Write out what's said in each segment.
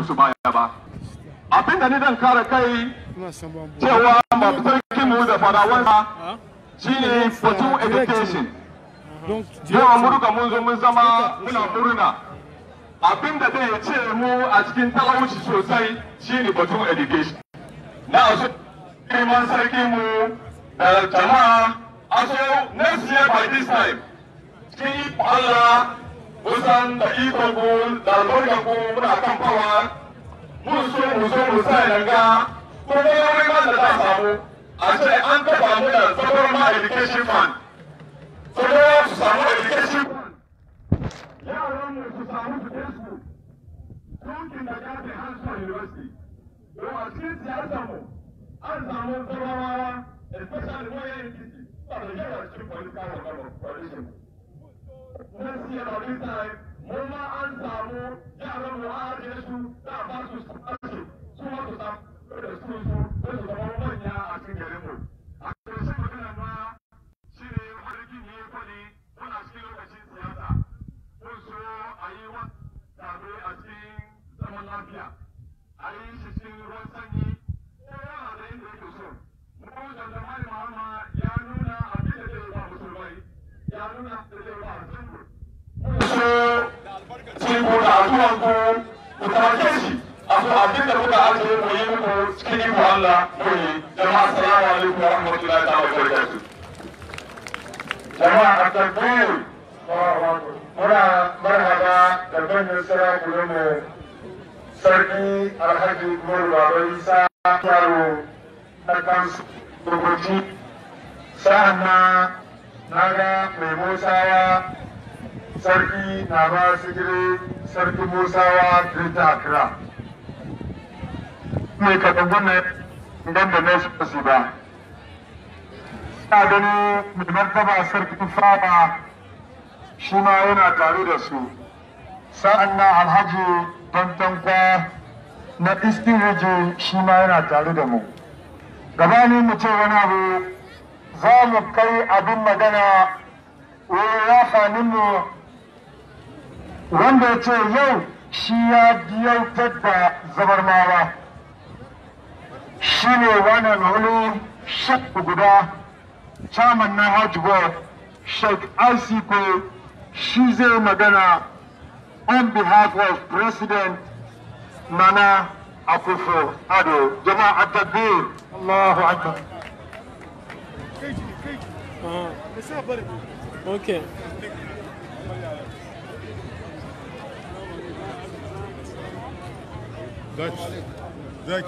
Su baya ba. Abin da ni dan kare kai cewa ma sarki mu da fadawansa shine batun education. Yawan mu duka mun zo mun zama muna murna. Abin da zai ce mu a cikin talauci sosai shine batun education. Na so girman sarki mu da jama'a a so next year by this time, cikin Allah musan da ikon ku da albarkan ku muna kan fawa, mun so mu zo mu sa yanga ko wani ma da za samu a ce an kafa mu da Zabarma Education Fund, saboda su samu education fund, yaran mu su samu su je su tun kindergarten har zuwa university. Don a cikin siyasar mu an samu Zabarmawa, especially wayan titi, suna da yawa cikin political coalition. Next year by this time, mu ma an samu yaran mu an ajiye su, za a ba su scholarship, su ma su samu da su su don su zama manya a cikin garin mu. A ƙarshen magana ma shi ne sarki ne ya faɗi, muna cikin lokacin siyasa. Mun so a yi wa zaɓe a cikin zaman lafiya, a yi shi cikin ruwan sanyi, kowa na da inda yake so. Mu Dramani Mahama ya nuna abin da zai ba Musulmai, ya nuna da zai ba Zango. Mun so cikin ku da addu'an ku ku taimake shi a so abin da muka ajiye mu yi muku, cikin iko Allah mu yi. Jama'a, assalamu alaikum wa rahmatullahi ta'ala wa barakatuh. Jama'a, a takbir! Muna marhaba da manyan sarakunanmu, Sarki Alhaji Umaru Baba Isa Yaro na kansu dokoki. Sa'an na na ga mai Musawa, Sarki Naba Sigire, Sarki Musawa, Greater Accra. Mai katangun na dan da na su ba. Ina gani mai martaba Sarkin Faba shi ma yana tare da su. Sa'an nan Alhaji Dantankwa na Eastern Region shi ma yana tare da mu. Gabanin mu ce wani abu, za mu kai abin magana wurin rafaninmu wanda ya ce yau shi ya diyautar da Zabarmawa, shi ne wannan wani shek guda, chairman na Hajj Board, Sheikh Isiko, shi zai magana on behalf of President Nana Akufo Addo. Jama'a, takbir! Allahu Akbar! Okay. Dutch. Dutch.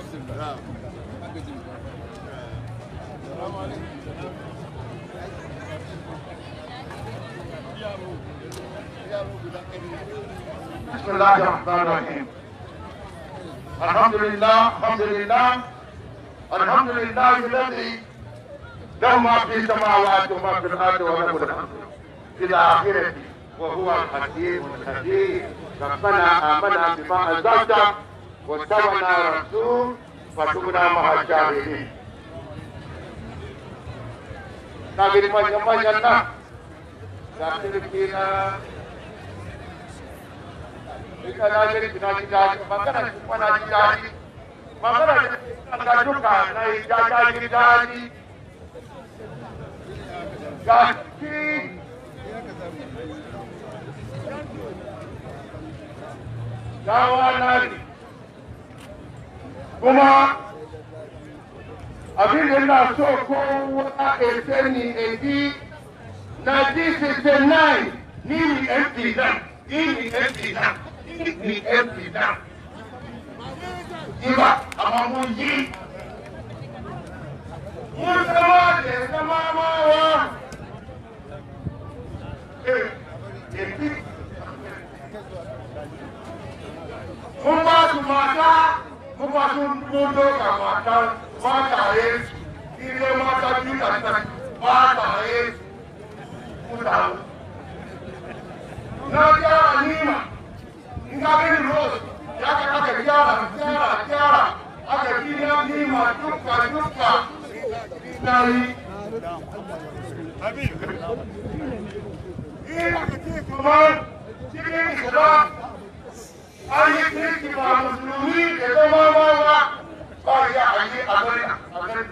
بسم الله الرحمن الرحيم. الحمد لله، الحمد لله، الحمد لله الذي له ما في السماوات وما في الارض وله الحمد في الاخره وهو الحكيم الخبير. ربنا امنا بما انزلت واتبعنا الرسول فاكتبنا مع الشاهدين. Na gani manyan-manyan nan, ga sarki na duka, na gani na ji daɗi magana, kuma na ji daɗi magana da duka na yi ji daɗi. Ga shi gawa na ne, kuma abin da na so kowa ya sani ya ji, 1969 ni ne MP nan, ni ne MP nan, ni ne MP nan. Ba, amma mun yi mun zama da zama mawa eh mun ba su mata, mun ba su, mun doka mata mataye su ile mata biyu da ta mataye su mutane. Na gyara Nima, in ka gani road ya ka aka gyara, gyara, gyara, aka gina Nima duka duka na yi. In aka ce kamar cikin shiga An yi kirki ba musulmi da zama ba ba ya a yi a gari a gari.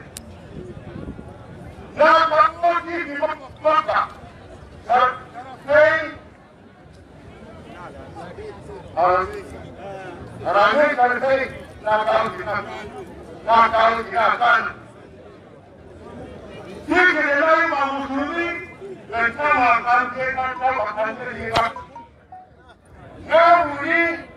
Na kawo titi maka sai ranar karfai na kawo gina na kawo gina kan. Titi da na yi ma musulmi da sama kan je kan taba kan je ba. Na wuri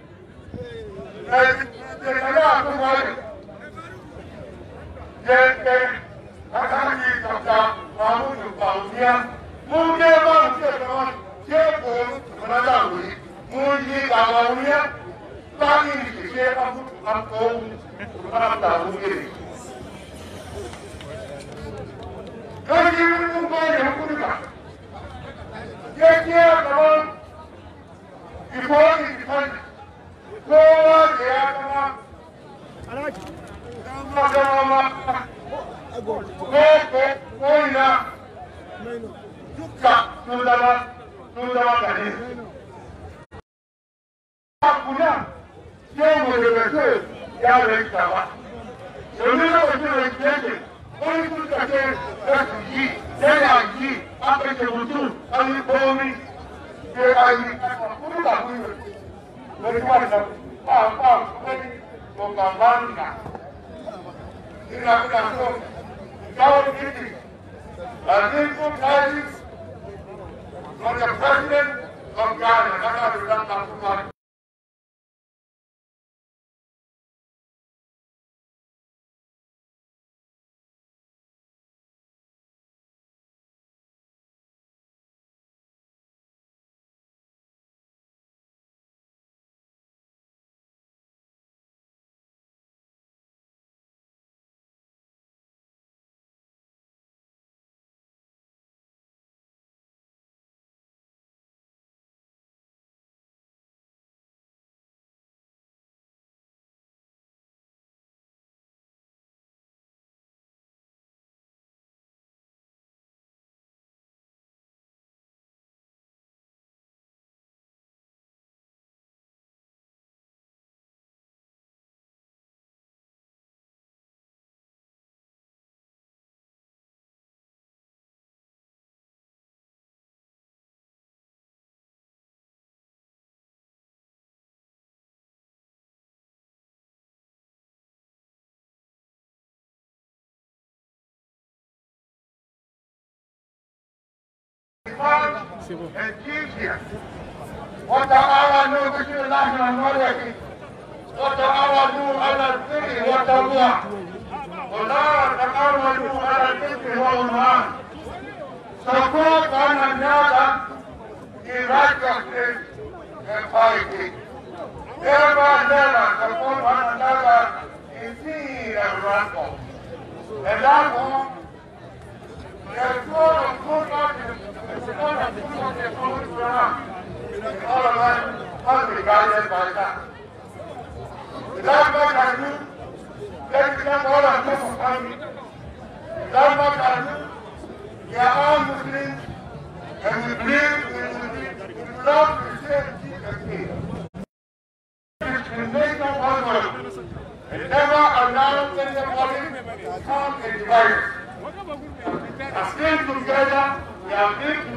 Kowa da ya zama ko ina duka sun zama kare. Kuna sai mu da so ya rinka ba. Domin lokacin da yake wani suka ce za su yi yana yi aka ce mutum an yi komi sai an yi kuma ba ku yi. Wani wannan ba wani kokambanga. Ina kuna so kawo titi a tidings from the president of Ghana, Nana Addo. وتعاونوا بسم الله الرحمن الرحيم وتعاونوا على البر والتقوى ولا تعاونوا على الاثم والعدوان. Support one another in righteousness and piety. Never, never support one another in sin and rancor. And therefore, the God of good the God of good and all of us must be guided by that. Without much ado, let me thank all of you for coming. Without much ado, we are all Muslims and we believe we love the same Jesus. Discrimination onward and never allow anybody to come and divide us. We are still together, we are still together.